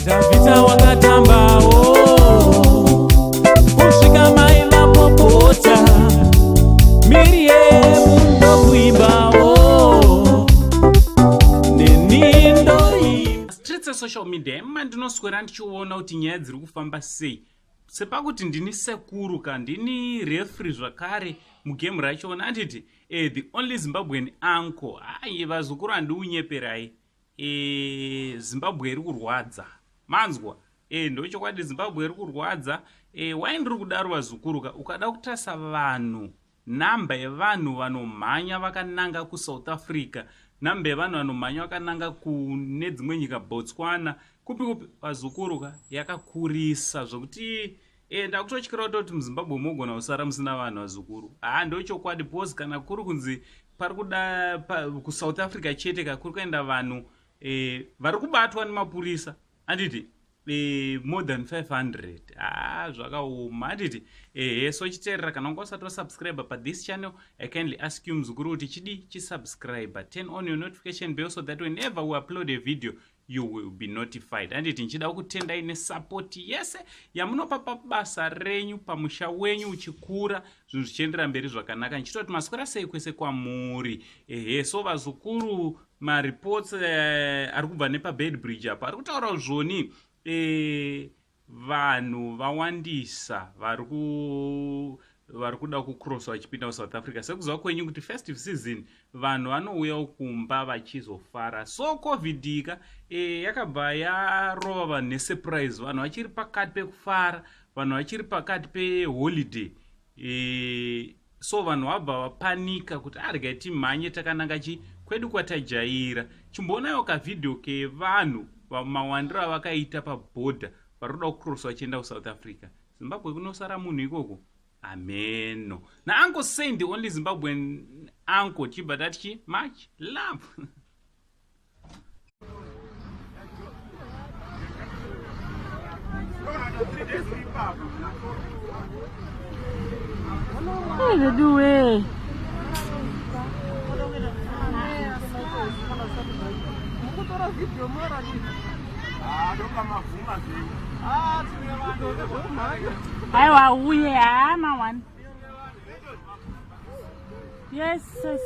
Dhavhidha wakatambawo kusvika mai vapopota, Miriemu ndokuimbawo neni ndoimba. Streets esocial media ema ndinoswera ndichiona kuti nyaya dziri kufamba sei, sepakuti ndini sekuru ka, ndini refri zvakare mugame rachona, anditi the only Zimbabwean uncle. Hayi vazukuru, handiunyeperai, Zimbabwe iri kurwadza, manzwa? Ndochokwadi, Zimbabwe iri kurwadza. Wai ndiri kudaro vazukuru ka, ukada kutarisa vanhu, namba yevanhu vanomhanya vakananga kuSouth Africa, namba yevanhu vanomhanya vakananga kune dzimwe nyika, Botswana, kupi kupi, vazukuru ka, yakakurisa zvokuti ndakutotyira kutoti muZimbabwe mogona kusara musina vanhu vazukuru. Haa, ndochokwadi, because kana kuri kunzi pari kuda kuSouth Africa chete ka, kuri kuenda vanhu vari kubatwa nemapurisa, anditi more than 500. Haa, zvakaoma, anditi? Ehe, so chiteerera, kana unga usati wasubscribe pathis channel, I kindly ask you muzukuru kuti chidi chisubscribe, turn on your notification bell so that whenever we upload a video you will be notified, handiti? Ndichida kutendai nesupport yese yamunopa pabasa renyu, pamusha wenyu uchikura, zvinhu zvichiendera mberi zvakanaka. Ndichitoti maswera sei kwese kwamuri? Ehe, so vazukuru, mareports ari kubva nepaBeitbridge apo ari kutaura zvoni vanhu vawandisa vari kuda kucrossa vachipinda kuSouth Africa. Sekuziva kwenyu kuti festive season vanhu vanouyawo kumba vachizofara, so COVID ka yakabva yarova vanhu nesurprise. Vanhu vachiri pakati pekufara, vanhu vachiri pakati peholiday, so vanhu vabva vapanika kuti argai timhanye takananga chi kwedu kwatajaira. Chimboonawo kavhidhiyo kevanhu, mawandiro avakaita pabhodha, vari kuda kucrossa vachienda kuSouth Africa. Zimbabwe kunosara munhu ikoko, ameno. NaUncle Saint, the only Zimbabwean uncle, chibva tati chi much love. Veduwe. Aiwa, uye hama one. Yes, yes.